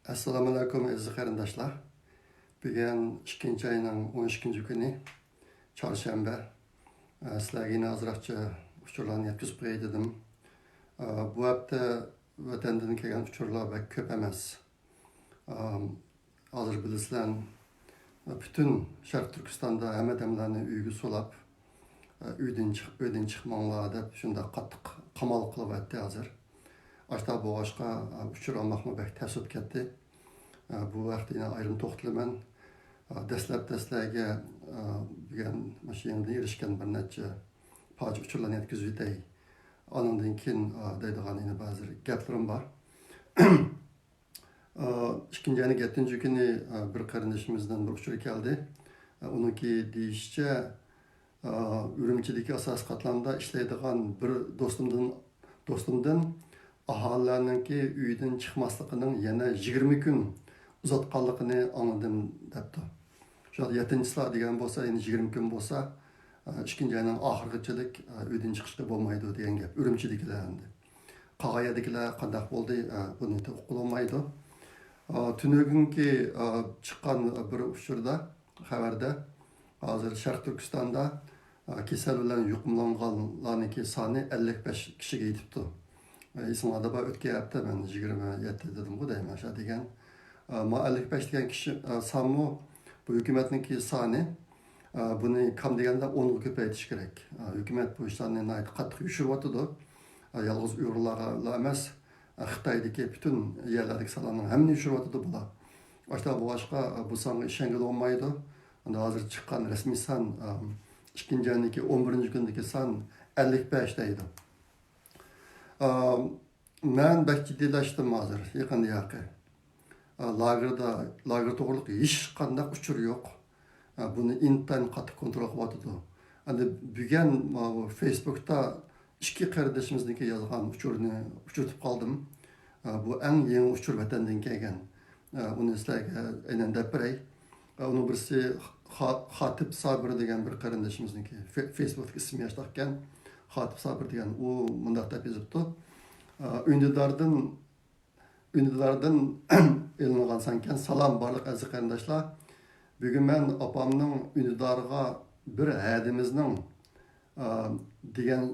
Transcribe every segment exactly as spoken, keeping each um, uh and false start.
ئەسسالامۇئەلەيكۇم، ئەزىز قېرىنداشلار. بۈگۈن ئىككىنچى ئاينىڭ ئون ئىككىنچى كۈنى، چارشەنبە. ئە، سىلەرگە يەنە ئازراقچە ئۇچۇرلارنى يەتكۈزۈپ قوياي دېدىم. ئە، بۇ ھەپتە ۋەتەندىن كەلگەن ئۇچۇرلار بەك كۆپ ئەمەس. ئە، ھازىر بىلىسىلەر، پۈتۈن شەرقىي تۈركىستاندا ھەممە ئادەملەرنى ئۆيگە سولاپ، ئە، ئۆيدىن چىق-، ئۆيدىن چىقماڭلار دەپ شۇنداق قاتتىق قامال قىلىۋەتتى ھازىر. ئاشتا بولغاچقا، ئە، ئۇچۇر ئالماقمۇ بەك تەس بولۇپ كەتتى. ئە، بۇ ھەقتە يەنە ئايرىم توختىلىمەن. ئە، دەسلەپ دەسلەرگە، ئە، بۈگۈن مۇشۇ يېڭىدىن ئېرىشكەن بىر نەچچە پارچە ئۇچۇرلارنى يەتكۈزۈۋېتەي. ئانىڭدىن كېيىن، ئە، دەيدىغان يەنە بەزى گەپلىرىم بار. ئىككىنچى ئاينىڭ يەتتىنچى كۈنى بىر قېرىندىشىمىزدىن بىر ئۇچۇر كەلدى. ئۇنىڭكى دېيىشىچە، ئۈرۈمچىدىكى ئاساسىي قاتلامدا ئىشلەيدىغان بىر دوستۇمدىن، دوستۇمدىن ئاھالىلەرنىڭكى ئۆيدىن چىقماسلىقىنىڭ يەنە يىگىرمە كۈن ئۇزاتقانلىقىنى ئاڭلىدىم، دەپتۇ. شۇ يەتتىنچى چىسلا دېگەن بولسا، يەنە يىگىرمە كۈن بولسا، ئىككىنچى ئاينىڭ ئاخىرىغىچىلىك ئۆيدىن چىقىشقا بولمايدۇ دېگەن گەپ، ئۈرۈمچىدىكىلەر ئەمدى. قالغان يەردىكىلەر قانداق بولدى، ئە، بۇنى ئۇققىلى بولمايدۇ. ئە، تۈنۈگۈنكى، ئە، چىققان بىر ئۇچۇردا، خەۋەردە، ھازىر شەرقىي تۈركىستاندا، ئە، كېسەل بىلەن يۇقۇملانغانلارنىڭكى سانى ئەللىك بەش كىشىگە يېتىپتۇ. ئە، ئېسىڭلاردا بار، ئۆتكەن ھەپتە مەن يىگىرمە يەتتە دېدىمغۇ دەيمەن، شۇ دېگەن. ئە، ما ئەللىك بەش دېگەن كىشى، ئە، سانمۇ بۇ ھۆكۈمەتنىڭكى سانى. ئە، بۇنى كام دېگەندە ئونغا كۆپەيتىش كېرەك. ئە، ھۆكۈمەت بۇ ئىشلارنى ناھايىتى قاتتىق يوشۇرۇۋاتىدۇ. ئە، يالغۇز ئۇيغۇرلارغىلا ئەمەس، ئە، خىتايدىكى پۈتۈن يەرلەردىكى سانلارنىڭ ھەممىنى يوشۇرۇۋاتىدۇ بۇلار. ئاشۇنداق بولغاچقا، ئە، بۇ سانغا ئىشەنگىلى بولمايدۇ. ئەمدى ھازىر چىققان رەسمىي سان، ئە، ئىككىنچى ئاينىڭكى ئون بىرىنچى كۈنىدىكى سان ئەللىك بەش دەيدۇ. ئە، مەن بەك جىددىيلەشتىم ھازىر، يېقىندىياقى. ئە، لاگېردا، لاگېر توغرىلىق ھېچقانداق ئۇچۇر يوق. ئە، بۇنى ئىنتايىن قاتتىق كونترول قىلىۋاتىدۇ. ئەمدى بۈگۈن ماۋۇ فېيسبۇكتا ئىككى قېرىندىشىمىزنىڭكى يازغان ئۇچۇرىنى ئۇچرىتىپ قالدىم. ئە، بۇ ئەڭ يېڭى ئۇچۇر ۋەتەندىن كەلگەن. ئە، ئۇنى سىلەرگە ئەينەن دەپ بېرەي. ئە، ئۇنىڭ بىرسى خا-، خاتىپ سابىر دېگەن بىر قېرىندىشىمىزنىڭكى. فې-، فېيسبۇكتىكى ئىسمى ياشتاقكەن. خاتىپ سابىر دېگەن. ئۇ مۇنداق دەپ يېزىپتۇ. ئە، ئۈندىداردىن ئۈندىداردىن ئېلىنغان سانكەن. سالام، بارلىق ئەزىز قېرىنداشلار. بۈگۈن مەن ئاپامنىڭ ئۈندىدارغا بىر ھەدىمىزنىڭ، ئا، دېگەن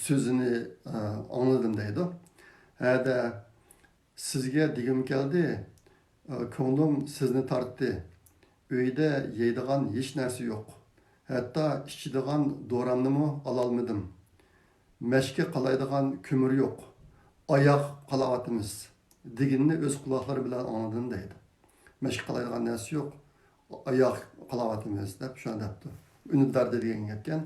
سۆزىنى، ئا، ئاڭلىدىم دەيدۇ. ھەدە، سىزگە دېگۈم كەلدى، ئا، كۆڭلۈم سىزنى تارتتى. ئۆيدە يەيدىغان ھېچ نەرسە يوق. ھەتتا ئىچىدىغان دورامنىمۇ ئالالمىدىم. مەشكە قالايدىغان كۆمۈر يوق. ئاياغ قالاۋاتىمىز، دېگىنىنى ئۆز قۇلاقلىرى بىلەن ئاڭلىدىم دەيدۇ. مەشكە قالايدىغان نەرسە يوق. ئاياغ قالاۋاتىمىز دەپ شۇنداق دەپتۇ. ئۈندىدار دېگەن گەپكەن.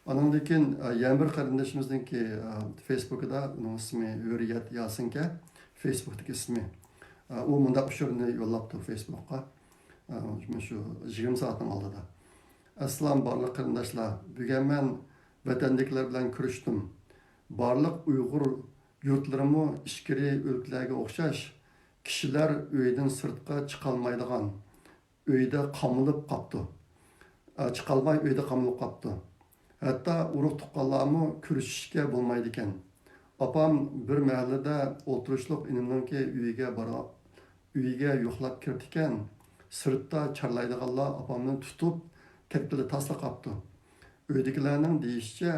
ئانىڭدىن كېيىن، ئە، يەنە بىر قېرىندىشىمىزنىڭكى، ئە، فېيسبۇكىدا، ئۇنىڭ ئىسمى ھۆرىيەت ياسىنكەن، فېيسبۇكتىكى ئىسمى. ئە، ئۇ مۇنداق ئۇچۇرنى يوللاپتۇ فېيسبۇكقا. ئە، شۇ يىگىرمە سائەتنىڭ ئالدىدا. ئەسسالام، بارلىق قېرىنداشلار. بۈگۈن مەن ۋەتەندىكىلەر بىلەن كۆرۈشتۈم. بارلىق ئۇيغۇر يۇرتلىرىمۇ ئىچكىرى ئۆلكىلەرگە ئوخشاش، كىشىلەر ئۆيدىن سىرتقا چىقالمايدىغان، ئۆيدە قامىلىپ قاپتۇ. ئە، چىقالماي ئۆيدە قامىلىپ قاپتۇ. ھەتتا ئۇرۇق-تۇغقانلارمۇ كۆرۈشۈشكە بولمايدىكەن. ئاپام بىر مەھەللىدە ئولتۇرۇشلۇق ئىنىمنىڭكى ئۆيىگە بارا-، ئۆيىگە يوقلاپ كىرىپتىكەن. سىرتتا چارلايدىغانلار ئاپامنى تۇتۇپ، تەكتىدە تاسلا قاپتۇ. ئۆيدىكىلەرنىڭ دېيىشىچە،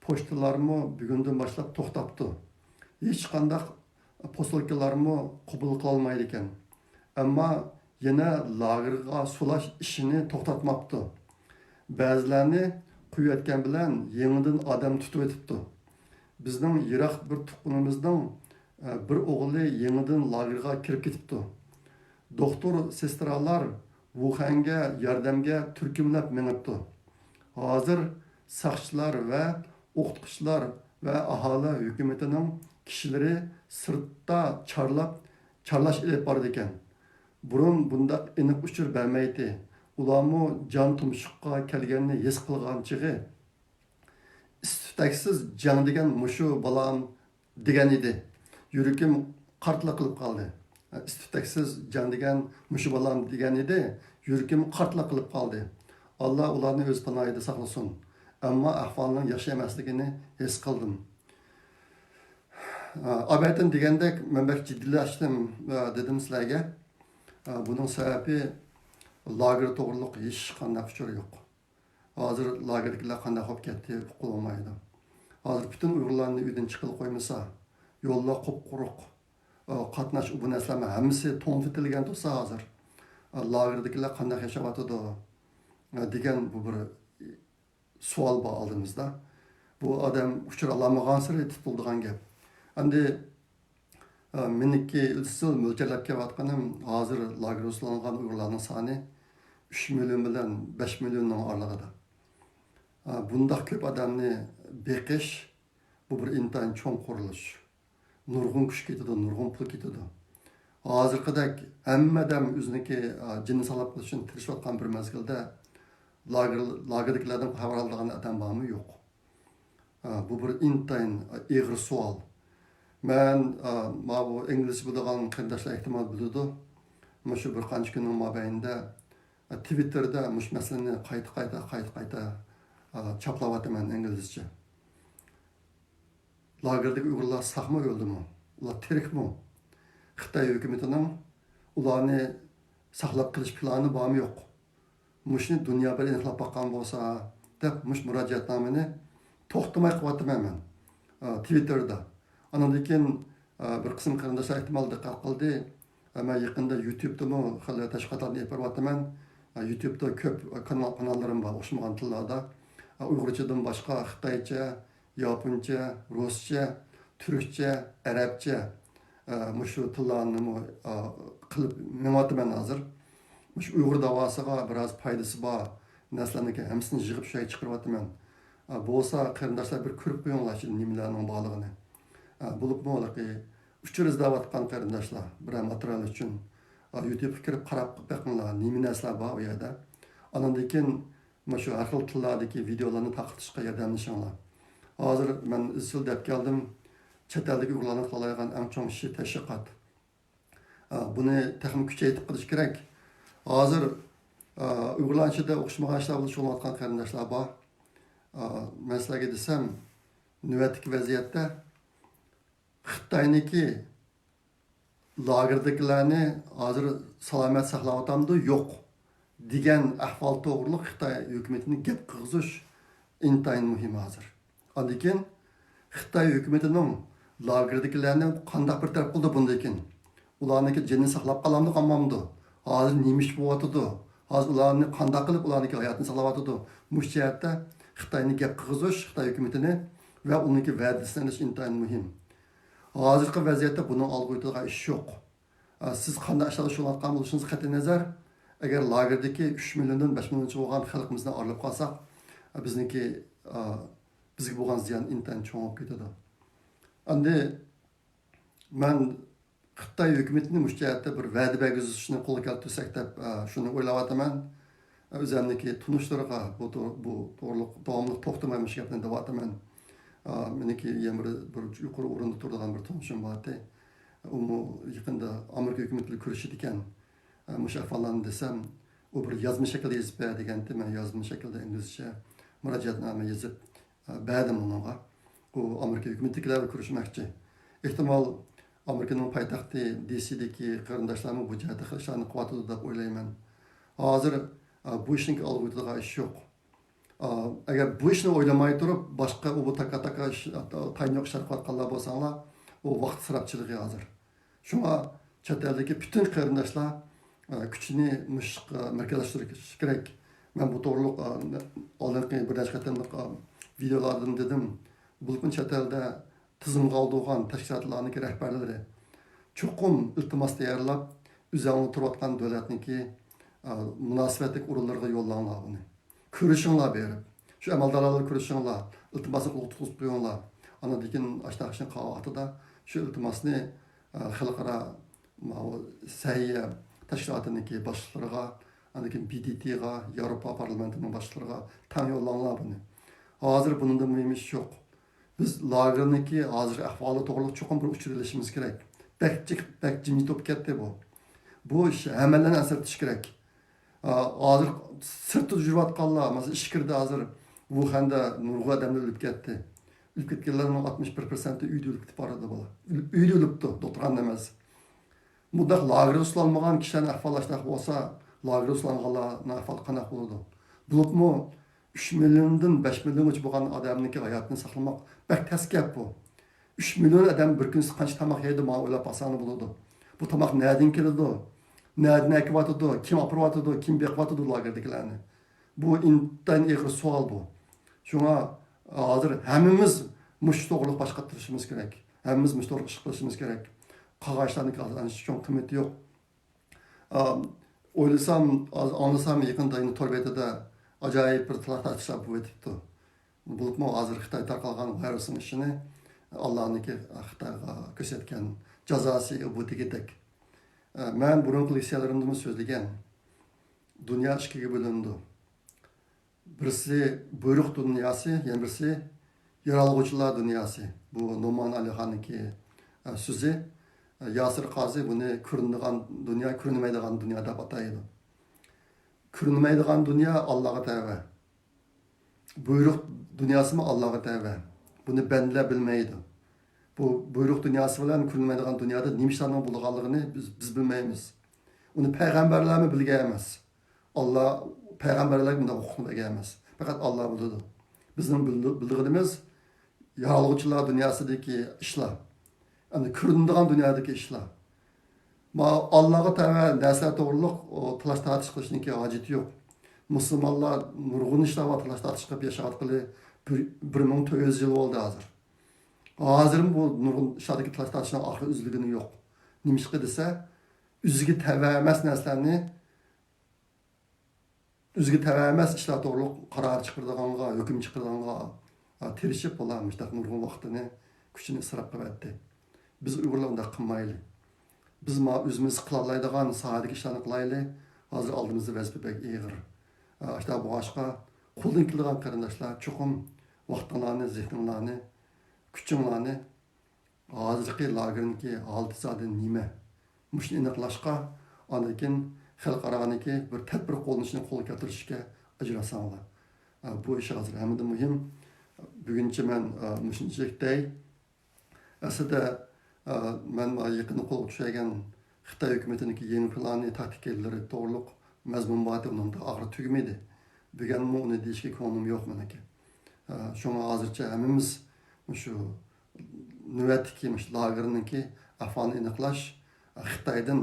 پوچتىلارمۇ بۈگۈندىن باشلاپ توختاپتۇ. ھېچقانداق پوسۇلكىلارمۇ قوبۇل قىلالمايدىكەن. ئەمما يەنە لاگېرغا سولاش ئىشىنى توختاتماپتۇ. بەزىلەرنى قويۇۋەتكەن بىلەن يېڭىدىن ئادەم تۇتۇۋېتىپتۇ. بىزنىڭ يىراق بىر تۇغقىنىمىزنىڭ، ئە، بىر ئوغلى يېڭىدىن لاگېرغا كىرىپ كېتىپتۇ. دوختۇر، سېسترالار ۋۇخەنگە ياردەمگە تۈركۈملەپ مېڭىپتۇ. ھازىر ساقچىلار ۋە ئوقۇتقۇچىلار ۋە ئاھالە ھۆكۈمىتىنىڭ كىشىلىرى سىرتتا چارلاپ، چارلاش ئېلىپ بارىدىكەن. بۇرۇن بۇنداق ئېنىق ئۇچۇر بەرمەيتتى. ئۇلارمۇ جان تۇمشۇققا كەلگەننى ھېس قىلغان چېغى، ئىس-تۈتەكسىز جەڭ دېگەن مۇشۇ بالام دېگەن ئىدى. يۈرىكىم قارتلا قىلىپ قالدى. ئىس-تۈتەكسىز جەڭ دېگەن مۇشۇ بالام دېگەن ئىدى. يۈرىكىم قارتلا قىلىپ قالدى. ئاللا ئۇلارنى ئۆز پاناھىدا ساقلىسۇن. ئەمما ئەھۋالنىڭ ياخشى ئەمەسلىكىنى ھېس قىلدىم. ئابەتىن دېگەندەك، مەن بەك جىددىيلەشتىم، ئە، دېدىم سىلەرگە. ئە، بۇنىڭ سەۋەبى، لاگېر توغرۇلۇق ھېچقانداق ئۇچۇر يوق. ھازىر لاگېردىكىلەر قانداق بولۇپ كەتتى، ئۇققىلى بولمايدۇ. ھازىر پۈتۈن ئۇيغۇرلارنى ئۆيدىن چىققىلى قويمىسا، يوللار قۇپقۇرۇق، ئە، قاتناش، بۇ نەرسىلەرنىڭ ھەممىسى توڭلىتىلگەن تۇرسا ھازىر، ئە، لاگېردىكىلەر قانداق ياشاۋاتىدۇ، ئە، دېگەن بۇ بىر سوئال بار ئالدىمىزدا. بۇ ئادەم ئۇچۇر ئالالمىغانسېرى تۇتۇلىدىغان گەپ. ئەمدى، ئە، مېنىڭكى ئىزچىل مۆلچەرلەپ كېلىۋاتقىنىم، ھازىر لاگېرغا سولانغان ئۇيغۇرلارنىڭ سانى ئۈچ مىليون بىلەن بەش مىليوننىڭ ئارىلىقىدا. ئە، بۇنداق كۆپ ئادەمنى بېقىش، بۇ بىر ئىنتايىن چوڭ قۇرۇلۇش. نۇرغۇن كۈچ كېتىدۇ، نۇرغۇن پۇل كېتىدۇ. ھازىرقىدەك ھەممە ئادەم ئۆزىنىڭكى، ئا، جېنىنى ساقلاپ قېلىش ئۈچۈن تىرىشىۋاتقان بىر مەزگىلدە، لاگېر، لاگېردىكىلەردىن خەۋەر ئالىدىغان ئادەم بارمۇ؟ يوق. ئا، بۇ بىر ئىنتايىن ئېغىر سوئال. مەن، ئا، ماۋۇ ئىنگلىزچە بىلىدىغان قېرىنداشلار ئېھتىمال بىلىدۇ. مۇشۇ بىر قانچە كۈننىڭ مابەينىدە، ئا، تىۋىتتېردا مۇشۇ مەسىلىنى قايتا، قايتا، قايتا، قايتا، ئا، چاپلاۋاتىمەن ئىنگلىزچە. لاگېردىكى ئۇيغۇرلار ساقمۇ، ئۆلدىمۇ؟ ئۇلار تىرىكمۇ؟ خىتاي ھۆكۈمىتىنىڭ ئۇلارنى ساقلاپ قېلىش پىلانى بارمۇ، يوق؟ مۇشۇنى دۇنيا بىر ئېنىقلاپ باققان بولسا، دەپ مۇشۇ مۇراجىئەتنامىنى توختىماي قىلىۋاتىمەن مەن، ئە، تىۋىتتېردا. ئانىڭدىن كېيىن، ئە، بىر قىسىم قېرىنداشلار ئېھتىمال دىققەت قىلدى. ئە، مەن يېقىندا يۇتيۇبتىمۇ خېلى تەشۋىقاتلارنى ئېلىپ بېرىۋاتىمەن. ئە، يۇتيۇبتا كۆپ، ئە، كانال، قاناللىرىم بار، ئوخشىمىغان تىللاردا. ئە، ئۇيغۇرچىدىن باشقا خىتايچە، ياپونچە، رۇسچە، تۈركچە، ئەرەبچە، ئە، مۇشۇ تىللارنىمۇ، ئە، قىلىپ مېڭىۋاتىمەن ھازىر. مۇشۇ ئۇيغۇر داۋاسىغا بىراز پايدىسى بار نەرسىلەرنىڭكى ھەممىسىنى يىغىپ شۇ يەرگە چىقىرىۋاتىمەن. ئە، بولسا قېرىنداشلار بىر كۆرۈپ قويۇڭلار، ئىچىدە نېمىلەرنىڭ بارلىقىنى. ئە، بولۇپمۇ ھېلىقى ئۇچۇر ئىزدەۋاتقان قېرىنداشلار بىرەر ماتېرىيال ئۈچۈن، ئە، يۇتيۇبقا كىرىپ قاراپ بېقىڭلار، نېمە نەرسىلەر بار ئۇ يەردە. ئانىڭدىن كېيىن مۇشۇ ھەر خىل تىللاردىكى ۋىدېئولارنى تارقىتىشقا ياردەملىشىڭلار. ھازىر مەن ئىزچىل دەپ كەلدىم، چەت ئەلدىكى ئۇيغۇرلارنىڭ قىلالايدىغان ئەڭ چوڭ ئىشى تەشۋىقات. ئا، بۇنى تېخىمۇ كۈچەيتىپ قىلىش كېرەك. ھازىر، ئا، ئۇيغۇرلارنىڭ ئىچىدە ئوخشىمىغان ئىشلار بىلەن شۇغۇللىنىۋاتقان قېرىنداشلار بار. ئا، مەن سىلەرگە دېسەم، نۆۋەتتىكى ۋەزىيەتتە خىتاينىڭكى لاگېردىكىلەرنى ھازىر سالامەت ساقلاۋاتامدۇ، يوق دېگەن ئەھۋال توغرۇلۇق خىتاي ھۆكۈمىتىنى گەپ قىلغۇزۇش ئىنتايىن مۇھىم ھازىر. ئاندىن كېيىن خىتاي ھۆكۈمىتىنىڭ لاگېردىكىلەرنى قانداق بىر تەرەپ قىلدى بۇندىن كېيىن؟ ئۇلارنىڭكى جېنىنى ساقلاپ قالامدۇ، قالمامدۇ؟ ھازىر نېمە ئىش بولۇۋاتىدۇ؟ ھازىر ئۇلارنى قانداق قىلىپ ئۇلارنىڭكى ھاياتىنى ساقلاۋاتىدۇ؟ مۇشۇ جەھەتتە خىتاينى گەپ قىلغۇزۇش، خىتاي ھۆكۈمىتىنى ۋە ئۇنىڭكى ۋەدىسىنى ئېلىش ئىنتايىن مۇھىم. ھازىرقى ۋەزىيەتتە بۇنىڭ ئالغا ئۆتىدىغان ئىش يوق. ئە، سىز قانداق ئىشلاردا شۇغۇللىنىۋاتقان بولۇشىڭىز قەتئىي نەزەر، ئەگەر لاگېردىكى ئۈچ مىليوندىن بەش مىليونغىچە بولغان خەلقىمىزدىن ئايرىلىپ قالساق، ئە، بىزنىڭكى، ئە، بىزگە بولغان زىيان ئىنتايىن چوڭ بولۇپ كېتىدۇ. ئەمدى مەن خىتاي ھۆكۈمىتىنى مۇشۇ جەھەتتە بىر ۋەدە بەرگۈزۈشنى قولغا كەلتۈرسەك دەپ، ئە، شۇنى ئويلاۋاتىمەن. ئۆزۈمنىڭكى تونۇشلىرىغا بۇ تو-، بۇ توغرۇلۇق داۋاملىق توختىماي مۇشۇ گەپنى دەۋاتىمەن. ئا، مېنىڭكى يەنە بىر، بىر يۇقىرى ئورۇندا تۇرىدىغان بىر تونۇشۇم بارتى. ئۇمۇ يېقىندا ئامېرىكا ھۆكۈمىتى بىلەن كۆرۈشىدىكەن. ئا، مۇشۇ ئەھۋاللارنى دېسەم، ئۇ بىر يازما شەكىلدە يېزىپ بەر دېگەنتى. مەن يازما شەكىلدە ئىنگلىزچە مۇراجىئەتنامە يېزىپ، ئا، بەردىم ئۇنىڭغا. ئۇ ئامېرىكا ھۆكۈمىتىدىكىلەر بىلەن كۆرۈشمەكچى. ئېھتىمال، ئامېرىكىنىڭ پايتەختى دى سىدىكى قېرىنداشلارمۇ بۇ جەھەتتە خېلى ئىشلارنى قىلىۋاتىدۇ دەپ ئويلايمەن. ھازىر، ئا، بۇ ئىشنىڭكى ئالغا ئۆتىدىغان ئىش يوق. ئا، ئەگەر بۇ ئىشنى ئويلىماي تۇرۇپ، باشقا ئۇ بۇ تاكا-تاكا ئىش، تايىنى يوق ئىشلار قىلىۋاتقانلار بولساڭلار، ئۇ ۋاقىت ئىسراپچىلىقى ھازىر. شۇڭا چەت ئەلدىكى پۈتۈن قېرىنداشلار، ئا، كۈچىنى مۇشۇ ئىشقا مەركەزلەشتۈرۈش كېرەك. مەن بۇ توغرۇلۇق، ئا، ئالدىنقى بىر نەچچە قېتىملىق، ئا، ۋىدېئولاردىن دېدىم. بولۇپمۇ چەت ئەلدە تىزىمغا ئالدۇرغان تەشكىلاتلارنىڭكى رەھبەرلىرى چوقۇم ئىلتىماس تەييارلاپ، ئۆزۈڭلار تۇرۇۋاتقان دۆلەتنىڭكى، ئا، مۇناسىۋەتلىك ئورۇنلىرىغا يوللاڭلار بۇنى. كۆرۈشۈڭلار بېرىپ. شۇ ئەمەلدارلار بىلەن كۆرۈشۈڭلار. ئىلتىماسنى قولغا تۇتقۇزۇپ قويۇڭلار. ئاندىن كېيىن ئاشتاق ئىشنى قىلغان ۋاقتىدا شۇ ئىلتىماسنى، ئە، خەلقئارا ماۋۇ سەھىيە تەشكىلاتىنىڭكى باشلىقلىرىغا، ئاندىن كېيىن بى دى تىغا، ياۋروپا پارلامېنتىنىڭ باشلىقلىرىغا تەڭ يوللاڭلار بۇنى. ھازىر بۇنىڭدىن مۇھىم ئىش يوق. بىز لاگېرنىڭكى ھازىرقى ئەھۋالى توغرىلىق چوقۇم بىر ئۇچۇر ئېلىشىمىز كېرەك. بەك جىق، بەك جىمجىت بولۇپ كەتتى بۇ. بۇ ئىش ھەممەيلەننى ئەنسىرىتىش كېرەك. ئا، ھازىر سىرتتا يۈرۈۋاتقانلار، مەسىلەن، ئىچكىرىدە ھازىر ۋۇخەندە نۇرغۇن ئادەملەر ئۆلۈپ كەتتى. ئۆلۈپ كەتكەنلەرنىڭ ئاتمىش بىر پىرسەنتى ئۆيدە ئۆلۈپ كېتىپ بارىدۇ، بالا. ئۆيدە ئۆلۈپتۇ، دوختۇرخانىدا ئەمەس. مۇنداق لاگېرغا سولانمىغان كىشىلەرنىڭ ئەھۋالى ئاشۇنداق بولسا، لاگېرغا سولانغانلارنىڭ ئەھۋالى قانداق بولىدۇ؟ بولۇپمۇ ئۈچ مىليوندىن بەش مىليونغىچە بولغان ئادەمنىڭكى ھاياتىنى ساقلىماق بەك تەس گەپ بۇ. ئۈچ مىليون ئادەم بىر كۈنسى قانچە تاماق يەيدۇ، ماڭا ئويلاپ باقساڭلار بولىدۇ. بۇ تاماق نەدىن كېلىدۇ؟ نەدىن ئەكىۋاتىدۇ؟ كىم ئاپىرىۋاتىدۇ؟ كىم بېقىۋاتىدۇ لاگېردىكىلەرنى؟ بۇ ئىنتايىن ئېغىر سوئال بۇ. شۇڭا ھازىر ھەممىمىز مۇشۇ توغرىلىق باش قاتۇرۇشىمىز كېرەك. ھەممىمىز مۇشۇ توغرىلىق ئىش قىلىشىمىز كېرەك. قالغان ئىشلارنىڭكى ھازىر ئانچە چوڭ قىممىتى يوق. ئا، ئويلىسام، ھازىر ئاڭلىسام، يېقىندا يەنە تور بېتىدە ئاجايىپ بىر تالاش-تارتىشلار بولۇۋېتىپتۇ. بولۇپمۇ ھازىر خىتاي تارقالغان ۋىرۇسنىڭ ئىشىنى، ئاللانىڭكى خىتايغا كۆرسەتكەن جازاسى بۇ دېگۈدەك. ئە، مەن بۇرۇنقى لېكسىيەلىرىمدىمۇ سۆزلىگەن، دۇنيا ئىككىگە بۆلۈنىدۇ. بىرسى بۇيرۇق دۇنياسى، يەنە بىرسى يارالغۇچىلار دۇنياسى. بۇ نومان ئەلىخاننىڭكى، ئە، سۆزى. ئە، ياسىر قازى بۇنى كۆرۈنىدىغان دۇنيا، كۆرۈنمەيدىغان دۇنيا دەپ ئاتايدۇ. كۆرۈنمەيدىغان دۇنيا ئاللاغا تەۋە. بۇيرۇق دۇنياسىمۇ ئاللاغا تەۋە. بۇنى بەندىلەر بىلمەيدۇ. بۇ بۇيرۇق دۇنياسى بىلەن كۆرۈنمەيدىغان دۇنيادا نېمە ئىشلارنىڭ بولىدىغانلىقىنى بىز، بىز بىلمەيمىز. ئۇنى پەيغەمبەرلەرمۇ بىلگەن ئەمەس. ئاللا پەيغەمبەرلەرگە بۇنداق ھوقۇقنى بەرگەن ئەمەس. پەقەت ئاللا بىلىدۇ. بىزنىڭ بىل-، بىلىدىغىنىمىز يارالغۇچىلار دۇنياسىدىكى ئىشلار. ئەمدى كۆرۈنىدىغان دۇنيادىكى ئىشلار. ما ئاللاغا تەۋە نەرسىلەر توغرۇلۇق، ئۇ، تالاش-تارتىش قىلىشنىڭكى ھاجىتى يوق. مۇسۇلمانلار نۇرغۇن ئىشلار بار، تالاش-تارتىش قىلىپ ياشاۋاتقىلى بىر، بىر مىڭ تۆت يۈز يىل بولدى ھازىر. ھازىرمۇ بۇ نۇرغۇن ئىشلاردىكى تالاش-تارتىشنىڭ ئاخىرى ئۈزۈلگىنى يوق. نېمىشقا دېسە، ئۆزىگە تەۋە ئەمەس نەرسىلەرنى، ئۆزىگە تەۋە ئەمەس ئىشلار توغرۇلۇق قارار چىقىرىدىغانغا، ھۆكۈم چىقىرىدىغانغا، ئا، تىرىشىپ، بۇلار مۇشۇنداق نۇرغۇن ۋاقتىنى، كۈچىنى ئىسراپ قىلىۋەتتى. بىز ئۇيغۇرلار ئۇنداق قىلمايلى. بىز ما ئۆزىمىز قىلالايدىغان ساھەدىكى ئىشلارنى قىلايلى. ھازىر ئالدىمىزدا ۋەزىپە بەك ئېغىر. ئا، ئاشۇنداق بولغاچقا، قولدىن كېلىدىغان قېرىنداشلار، چوقۇم ۋاقتىڭلارنى، زېھنىڭلارنى، كۈچۈڭلارنى ھازىرقى لاگېرنىڭكى ھالىتى زادى نېمە؟ مۇشۇنى ئېنىقلاشقا، ئاندىن كېيىن خەلقئارانىڭكى بىر تەدبىر قوللىنىشنى قولغا كەلتۈرۈشكە ئاجراشساڭلار. ئە، بۇ ئىش ھازىر ھەممىدىن مۇھىم. بۈگۈنچە مەن، ئە، مۇشۇنچىلىك دەي. ئەسلىدە، ئە، مەن يېقىندا قولغا چۈشۈرگەن خىتاي ھۆكۈمىتىنىڭكى يېڭى پىلانى، تاكتىكىلىرى توغرۇلۇق مەزمۇن بار ئىدى، ئۇنىڭ ئاخىرى تۈگىمىدى. بۈگۈنمۇ ئۇنى دېيىشكە كۆڭلۈم يوق مېنىڭكى. ئە، شۇڭا ھازىرچە ھەممىمىز مۇشۇ نۆۋەتتىكى مۇشۇ لاگېرنىڭكى ئەھۋالىنى ئېنىقلاش، خىتايدىن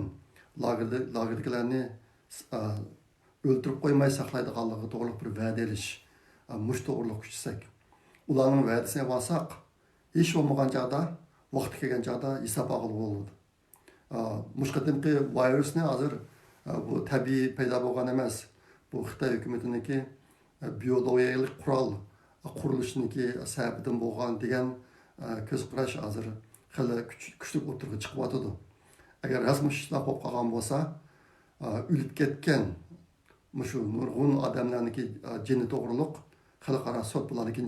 لاگېردا، لاگېردىكىلەرنى، ئا، ئۆلتۈرۈپ قويماي ساقلايدىغانلىقى توغرۇلۇق بىر ۋەدە ئېلىش، ئا، مۇشۇ توغرۇلۇق كۈچىسەك. ئۇلارنىڭ ۋەدىسىنى ئېلىۋالساق، ھېچ بولمىغان چاغدا، ۋاقتى كەلگەن چاغدا ھېساب ئالغىلى بولىدۇ. ئا، مۇشۇ قېتىمقى ۋىرۇسنى ھازىر، ئا، بۇ تەبىئىي پەيدا بولغان ئەمەس. بۇ خىتاي ھۆكۈمىتىنىڭكى، ئا، بىيولوگىيەلىك قورال قۇرۇلۇشىنىڭكى سەۋەبىدىن بولغان دېگەن، ئا، كۆز قاراش ھازىر خېلى كۈچ-، كۈچلۈك ئوتتۇرىغا چىقىۋاتىدۇ. ئەگەر راست مۇشۇ ئىشلار بولۇپ قالغان بولسا، ئا، ئۆلۈپ كەتكەن مۇشۇ نۇرغۇن ئادەملەرنىڭكى، ئا، جېنى توغرۇلۇق خەلقئارا سوت بۇلارنىڭكى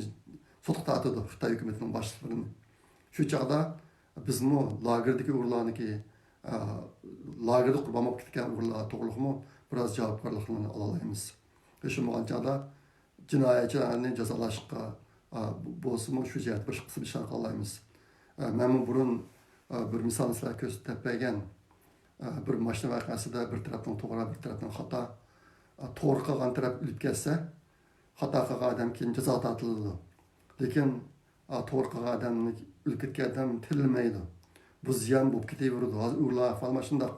سوتقا تارتىدۇ خىتاي ھۆكۈمىتىنىڭ باشلىقلىرىنى. شۇ چاغدا بىزمۇ لاگېردىكى ئۇيغۇرلارنىڭكى، ئا، لاگېردا قۇربان بولۇپ كەتكەن ئۇيغۇرلار توغرۇلۇقمۇ بىراز جاۋابكارلىقلارنى ئالالايمىز. ھېچ بولمىغان چاغدا جىنايەتچىلەرنى جازالاشقا، ئا، بولسىمۇ شۇ جەھەتتە بىر قىسىم ئىشلار قىلالايمىز. ئا، مەنمۇ بۇرۇن، ئا، بىر مىسالنى سىلەرگە كۆرسىتىپ بەرگەن. ئا، بىر ماشىنا ۋەقەسىدە بىر تەرەپنىڭ توغرا، بىر تەرەپنىڭ خاتا. ئا، توغرا قىلغان تەرەپ ئۆلۈپ كەتسە، خاتا قىلغان ئادەم كېيىن جازا تارتىلىدۇ. لېكىن، ئا، توغرا قىلغان ئادەمنى، ئۆلۈپ كەتكەن ئادەم تىرىلمەيدۇ. بۇ زىيان بولۇپ كېتىۋېرىدۇ. ھازىر ئۇيغۇرلار ئەھۋالى مانا شۇنداق.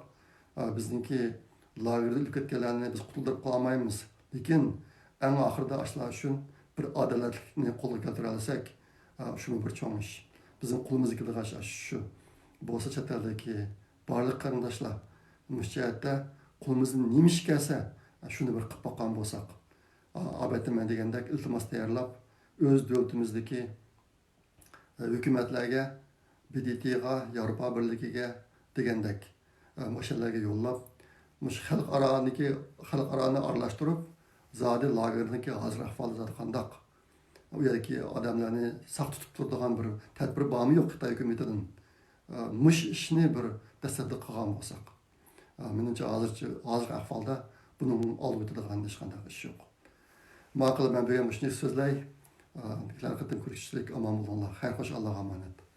ئا، بىزنىڭكى لاگېردا ئۆلۈپ كەتكەنلەرنى بىز قۇتۇلدۇرۇپ قالالمايمىز. لېكىن ئەڭ ئاخىرىدا ئاشۇلار ئۈچۈن بىر ئادالەتلىكنى قولغا كەلتۈرەلىسەك، ئا، شۇمۇ بىر چوڭ ئىش. بىزنىڭ قولىمىزدا كېلىدىغان ئىش ئاشۇ. بولسا چەت ئەلدىكى بارلىق قېرىنداشلار مۇشۇ جەھەتتە قولىمىزدىن نېمە ئىش كەلسە، شۇنى بىر قىلىپ باققان بولساق. ئا، ئالبەتتە، مەن دېگەندەك ئىلتىماس تەييارلاپ، ئۆز دۆلىتىمىزدىكى، ئە، ھۆكۈمەتلەرگە، ب د ت غا، ياۋروپا بىرلىكىگە دېگەندەك، ئە، مۇشۇ يەرلەرگە يوللاپ، مۇشۇ خەلقئارانىكى، خەلقئارانى ئارىلاشتۇرۇپ، زادى لاگېرنىڭكى ھازىر ئەھۋالى زادى قانداق؟ ئۇ يەردىكى ئادەملەرنى ساق تۇتۇپ تۇرىدىغان بىر تەدبىر بارمۇ يوق خىتاي ھۆكۈمىتىدىن؟ ئە، مۇشۇ ئىشنى بىر دەسلەپتە قىلغان بولساق. ئە، مېنىڭچە ھازىرچە، ھازىرقى ئەھۋالدا بۇنىڭ ئالدىغا ئۆتىدىغان ھېچقانداق ئىش يوق. ماقۇل، مەن بۈگۈن مۇشۇنى سۆزلەي. كېلەر قېتىم كۆرۈشىشلىك، ئامان بولۇڭلار. خەير خوش، ئاللاغا ئامانەت.